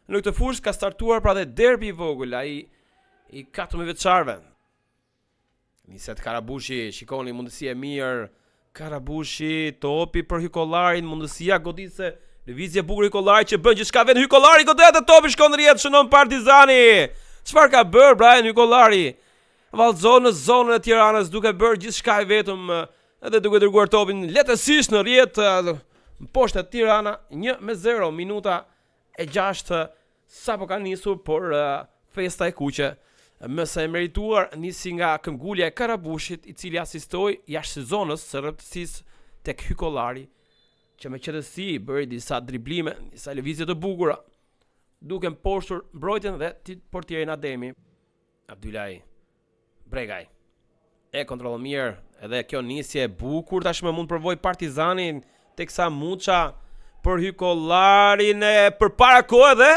Në këtë fushë ka startuar pra dhe derbi i vogël, ai i 14 vjeçarëve. Niset Karabushi, shikoni mundësi e mirë. Karabushi, topi për Hykollarin, mundësia goditëse. Lëvizje e bukur Hykollari që bën gjithçka vetë Hykollari godet dhe topi shkon në rrjetë, shënon Partizani. Çfarë ka bërë Brian Hykollari? Vallëzon në zonën e Tiranës duke bërë gjithçka i vetëm edhe duke dërguar topin lehtësisht në rrjetë. Mposhtet Tirana 1-0 minuta e 6 Sapo ka nisur, por festa e kuqe më se e merituar nisi nga këmbgulja e Karabushit, i cili asistoi jashtë zonës së rreptësisë tek Hykollari, që me qetësi bëri disa driblime, disa lëvizje të bukura, duke mposhtur mbrojtjen dhe portierin Ademi. Abdylaj Bregaj e kontrollon mirë edhe kjo nisje e bukur tashmë mund të provojë Partizanin teksa Muça për Hykollarin e përpara kohë dhe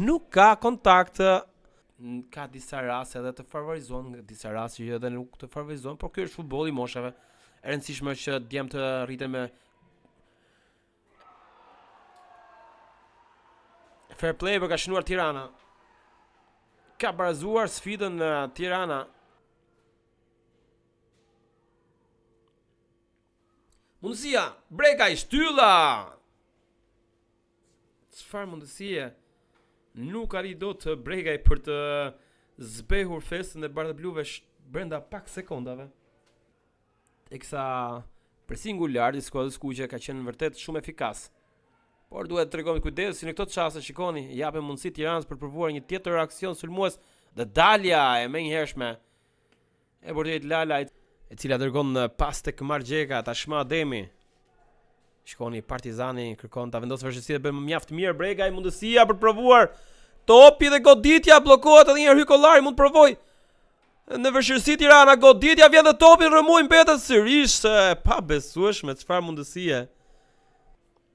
nuk ka kontakt ka disa raste edhe të favorizon, disa raste që edhe nuk të favorizon, por ky është futbolli i moshave. E rëndësishme është që djemtë të rriten me Fair play por ka shënuar Tirana. Ka barazuar sfidën në Tirana. Mundësia, Bregaj, shtylla! Çfarë mundësie? Nuk arrin dot Bregaj për të zbehur festën e bardhebluve brenda pak sekondave. Teksa presingu i lartë i skuadrës kuqe ka qenë vërtet shumë efikas. Por duhet të tregojmë kujdes si në këto çaste shikoni, i japim mundësi Tiranës për të provuar një tjetër aksion sulmues dhe dalja e menjëhershme e portierit Lalaj, e cila dërgon pas tek Margjeka, tashmë Ademi. Shikoni Partizani kërkon ta vendosë vështirësi dhe bën mjaft mirë Bregaj mundësia për të provuar topi dhe goditja bllokohet edhe një herë Hykollari mund të provojë Në vështirësi Tirana goditja vjen dhe topi rrëmujë mbetet sërish e pabesueshme çfarë mundësie.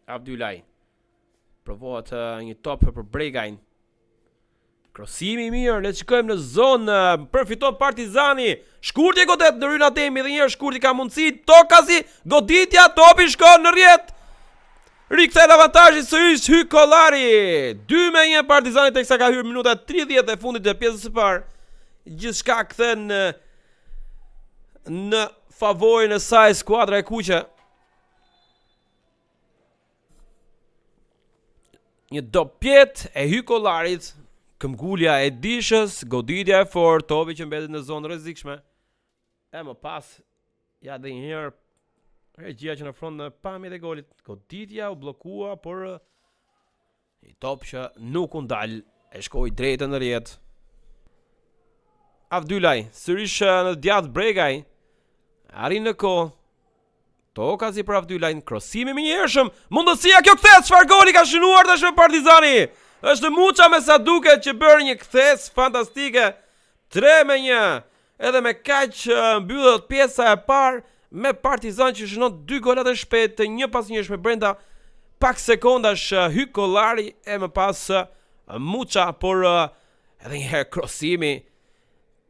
Abdylaj. Provohet një top për Bregajn. Krosimi i mirë, le të shikojmë në zonë, përfiton Partizani. Shkurti e godet ndërhyn Ademi dhe një herë Shkurti ka mundësi, Tokazi, goditja, topi shkon në rrjetë. Rikthen avantazhin sërish Hykollari. 2 me 1 Partizani teksa ka hyrë minuta 30 e fundit të pjesës së parë. Gjithçka kthen në në favorin e saj skuadra e kuqe. Një dopietë e Hykollarit, këmbgulja e Dishës, goditja e fortë, topi që mbetet në zonë rrezikshme. E më pas, ja dhe një herë regjia që na ofron në pamjet e golit. Goditja u bllokua, por një top që nuk u ndal e shkoi drejt në rrjetë. Avdylaj, sërish në djathtë Bregaj, arrin në kohë, Tokazi për Avdylajn, krosimi i menjëhershëm, mundësia kjo kthesë, çfarë goli ka shënuar tashmë Partizani? Është Muça me sa duket që bëri një kthesë fantastike. 3 me 1. Edhe me kaq mbyllet pjesa e parë me Partizan që shënon dy gola të shpejtë të njëpasnjëshme brenda pak sekondash Hykollari e më pas Muça, por edhe një herë krosimi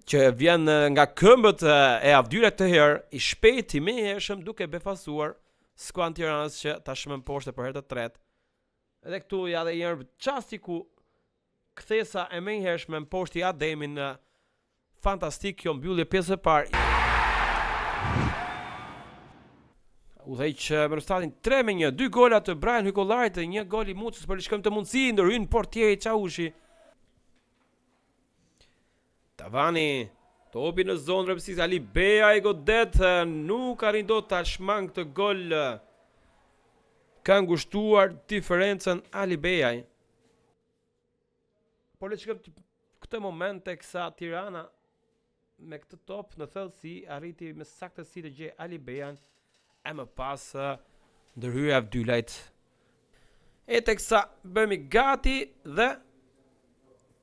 që vjen nga këmbët e Avdylajt këtë herë, i shpejtë i menjëhershëm duke befasuar skuadrën e Tiranës që tashmë mposhtet për herë të tretë. Edhe këtu ja dhe një herë çasti ku kthesa e menjëhershme mposhti Ademin në fantastik kjo mbyllje pjesë e parë. Udhëheq me rezultatin 3 me 1, dy gola të Brian Hykollarit dhe një gol i Muçës, por le të shikojmë këtë mundësi, ndërhyn portieri Çaushi. Tavani, topi në zonë rreptësisë, Alibeaj e godet, nuk arrin dot ta shmang këtë gol. Ka ngushtuar diferencën Alibeaj. Por le të shikojmë këtë moment teksa Tirana me këtë top në thellësi arriti me saktësi të gjejë Alibeajn e më pas ndërhyrja e Avdylajt. E teksa bëhemi gati dhe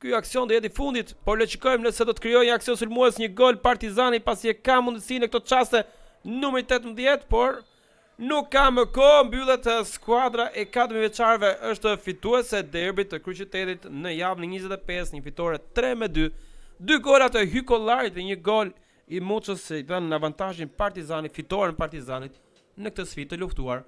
ky aksion do jetë i fundit, por le të shikojmë nëse do të krijojë një aksion sulmues, një gol Partizani pasi e ka mundësinë në këto çaste numri 18, por Nuk ka më kohë, mbyllet skuadra e 14 vjeçarëve është fituese e derbit të kryeqytetit në javën e 25, një fitore 3 me 2. Dy gola të Hykollarit dhe një gol i Muçës i dhanë avantazhin Partizanit, fitoren Partizanit në këtë sfidë të luftuar.